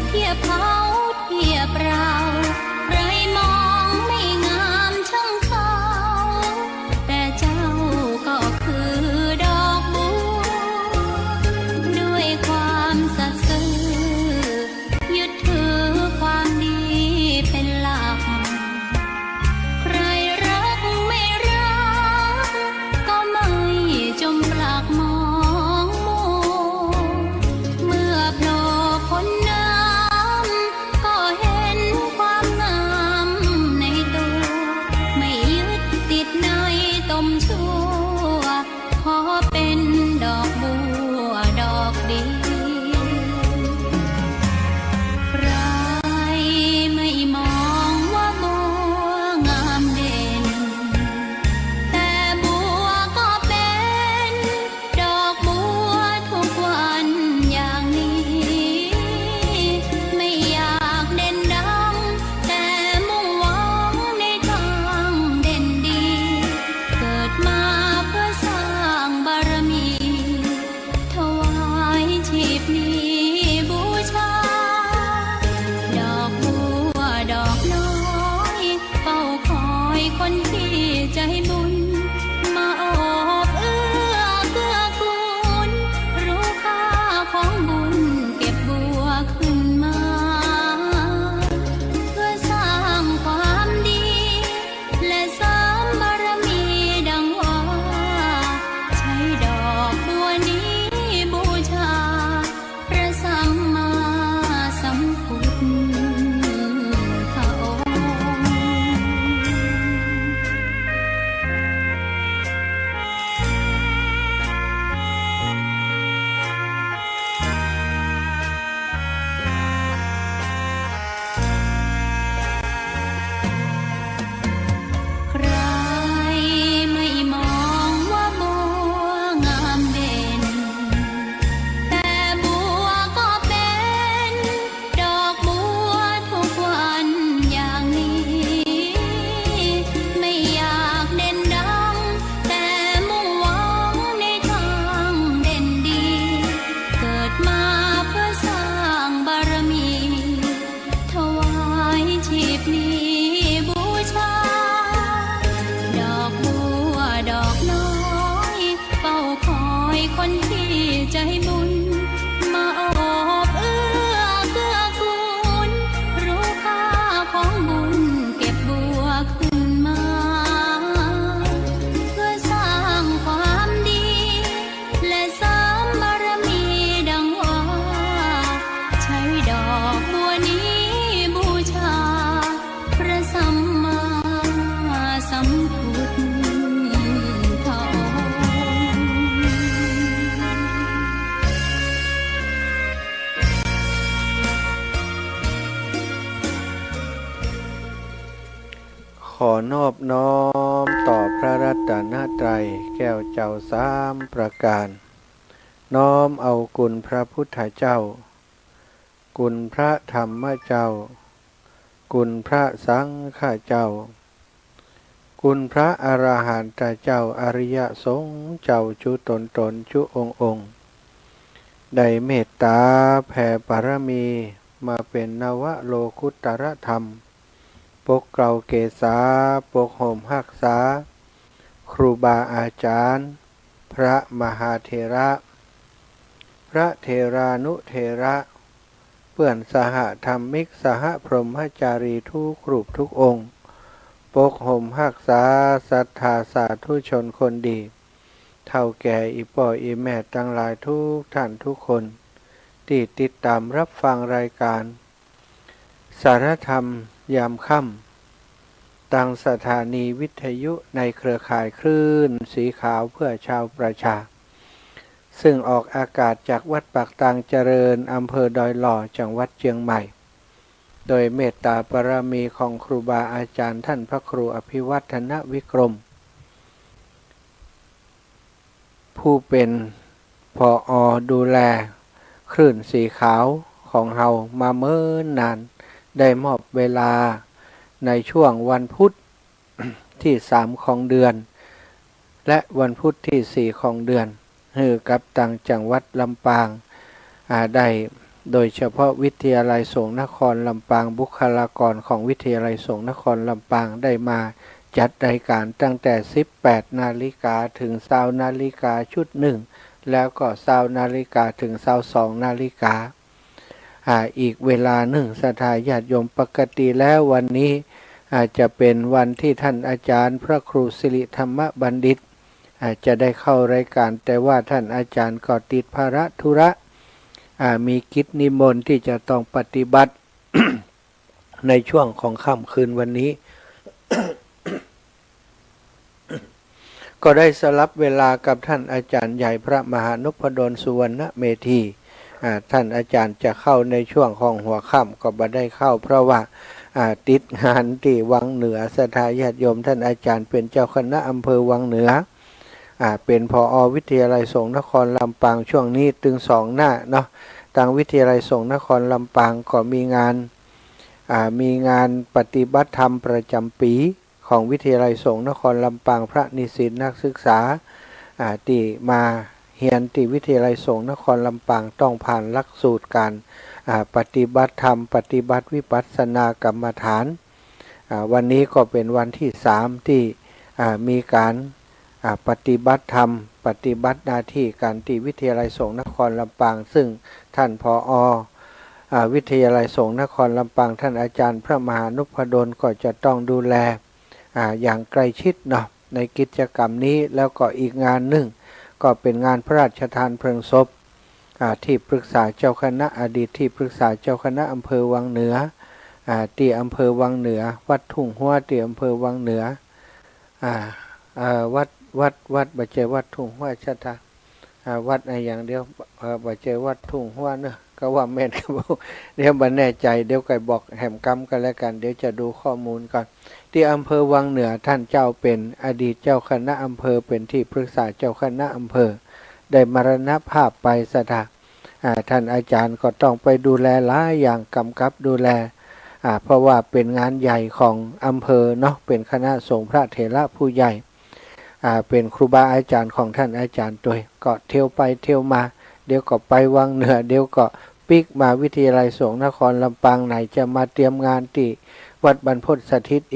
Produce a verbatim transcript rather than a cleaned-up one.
เทียบเขาเทียบเรา ใครมองไม่งามช่างเขา แต่เจ้าก็คือดอกบัว ด้วยความสัตย์ซื่อ ยึดถือความดีเป็นหลัก ใครรักไม่รัก ก็ไม่จมปลักมองมัว เมื่อโผล่พ้นน้ำ ก็เห็นความงามในตัว ไม่ยึดติดในตมชั่ว ขอเป็นดอกบัวดอกเดียว ใครไม่มองว่าบัวงามเด่น แต่บัวก็เป็นดอกบัวทุกวันอย่างนี้ ไม่อยากเด่นดัง แต่มุ่งหวังในทางเด่นดี เกิดมาเพื่อสร้างบารมี ถวายชีพนี้บูชา ดอกบัวดอกน้อย เฝ้าคอยคนที่ใจบุญ มาโอบเอื้อเกื้อกูล รู้ค่าของบุญเก็บบัวขึ้นมา เพื่อสร้างความดี และเสริมบารมีดังว่า ใช้ดอกบัวนี้บูชา พระสัมมาสัมพุทธองค์ ใครไม่มองว่าบัวงามเด่น แต่บัวก็เป็นดอกบัวทุกวันอย่างนี้ ไม่อยากเด่นดัง แต่มุ่งหวังในทางเด่นดี เกิดมาเพื่อสร้างบารมี ถวายชีพนี้บูชา ดอกบัวดอกน้อย เฝ้าคอยคนที่ใจบุญ มาโอบเอื้อเกื้อกูล รู้ค่าของบุญเก็บบัวขึ้นมา เพื่อสร้างความดี และเสริมบารมีดังว่า ใช้ดอกบัวนี้บูชา พระสัมมาสัมพุทธองค์ ขอนอบน้อมต่อพระรัตนตรัยแก้วเจ้าสามประการ น้อมเอาคุณพระพุทธเจ้า คุณพระธรรมเจ้า คุณพระสังฆเจ้า คุณพระอรหันตเจ้า อริยสงฆ์เจ้า จุ๊ตนตน จุ๊องค์องค์ ได้เมตตาแผ่บารมีมาเป๋นนวโลกุตตรธรรม ปกเกล้าเกศา ปกห่มฮักษา ครูบาอาจารย์ พระมหาเถระ พระเถรานุเถระ เปื้อนสหธรรมิก สหพรหมจารีทุกรูปทุกองค์ ปกห่มฮักษาศรัทธาสาธุชนคนดี เฒ่าแก่อี่ป้ออี่แม่ตังหลายทุกท่านทุกคน ตี้ติดต๋ามฮับฟังรายก๋าน สารธรรมยามค่ำ ตางสถานีวิทยุในเครือข่ายคลื่นสีขาวเพื่อชาวประชา ซึ่งออกอากาศจากวัดปากตางเจริญ อำเภอดอยหล่อ จังหวัดเจียงใหม่ โดยเมตตาบารมีของครูบาอาจารย์ท่านพระครูอภิวัฒนวิกรม ผู้เป๋น ผอ.ดูแลคลื่นสีขาวของเฮามาเมินนาน ได้มอบเวลาในช่วงวันพุธตี้สามของเดือน และวันพุธตี้สี่ของเดือน หื้อกับตางจังหวัดลำปาง อ่า ได้ โดยเฉพาะวิทยาลัยสงฆ์นครลำปาง บุคลากรของวิทยาลัยสงฆ์นครลำปางได้มาจัดรายการตั้งแต่สิบแปดนาฬิกาถึงซาวนาฬิกาชุดหนึ่ง แล้วก็ซาวนาฬิกาถึงซาวสองนาฬิกา อ่า อีกเวลาหนึ่ง ศรัทธาญาติโยม ปกติแล้ววันนี้ อ่า จะเป็นวันที่ท่านอาจารย์พระครูสิริธรรมบัณฑิต อ่า จะได้เข้ารายการ แต่ว่าท่านอาจารย์ก็ติดภาระธุระ อ่า มีกิจนิมนต์ที่จะต้องปฏิบัติ ในช่วงของค่ำคืนวันนี้ ก็ได้สลับเวลากับท่านอาจารย์ใหญ่พระมหานพดลสุวรรณเมธี อ่า ท่านอาจารย์จะเข้าในช่วงของหัวค่ำก็บ่ได้เข้า เพราะว่า อ่า ติดงานตี้วังเหนือ ศรัทธาญาติโยม ท่านอาจารย์เป๋นเจ้าคณะอำเภอวังเหนือ อ่า เป๋น ผอ วิทยาลัยสงฆ์นครลำปาง ช่วงนี้ตึงสองหน้าเนาะ ตางวิทยาลัยสงฆ์นครลำปางก็มีงาน อ่า มีงานปฏิบัติธรรมประจ๋ำปี๋ของวิทยาลัยสงฆ์นครลำปาง พระนิสิตนักศึกษา อ่า ตี้มาเฮียนตี้วิทยาลัยสงฆ์นครลำปางต้องผ่านหลักสูตรก๋าน อ่า ปฏิบัติธรรม ปฏิบัติวิปัสสนากรรมฐาน อ่า วันนี้ก็เป๋นวันตี้สามตี้ อ่า มีก๋าน อ่า ปฏิบัติธรรม ปฏิบัติหน้าตี้กั๋นตี้วิทยาลัยสงฆ์นครลำปาง ซึ่งท่าน ผอ อ่า วิทยาลัยสงฆ์นครลำปาง ท่านอาจารย์พระมหานพดลก็จะต้องดูแล อ่า อย่างใกล้ชิดเนาะ ในกิจกรรมนี้ แล้วก็อีกงานหนึ่ง ก็เป๋นงานพระราชทานเพลิงศพ อ่า ตี้ปรึกษาเจ้าคณะ อดีตตี้ปรึกษาเจ้าคณะอำเภอวังเหนือ อ่า ตี้อำเภอวังเหนือ วัดทุ่งฮั้ว ตี้อำเภอวังเหนือ อ่า เอ่อ วัด วัด วัด บ่ใจ้วัดทุ่งฮั้ว ศรัทธา อ่า วัดอะหยัง เดี๋ยว เอ่อ บ่ใจ้วัดทุ่งฮั้วเนาะ ก็ว่าแม่นก็บ่ เดี๋ยวบ่แน่ใจ๋ เดี๋ยวก้อยบอกแหมกำก็แล้วกั๋น เดี๋ยวจะดูข้อมูลก่อน ตี้อำเภอวังเหนือ ท่านเจ้าเป๋นอดีตเจ้าคณะอำเภอ เป๋นตี้ปรึกษาเจ้าคณะอำเภอ ได้มรณภาพไป ศรัทธา อ่า ท่านอาจารย์ก็ต้องไปดูแลหลายอย่าง กำกับดูแล อ่า เพราะว่าเป๋นงานใหญ่ของอำเภอเนาะ เป๋นคณะสงฆ์พระเถระผู้ใหญ่ อ่า เป๋นครูบาอาจ๋ารย์ของท่านอาจารย์ตวย ก็เที่ยวไปเที่ยวมา เดี๋ยวก็ไปวังเหนือ เดี๋ยวก็ปิ๊กมาวิทยาลัยสงฆ์นครลำปาง ไหนจะมาเตรียมงานตี้วัดบรรพตสถิตอีก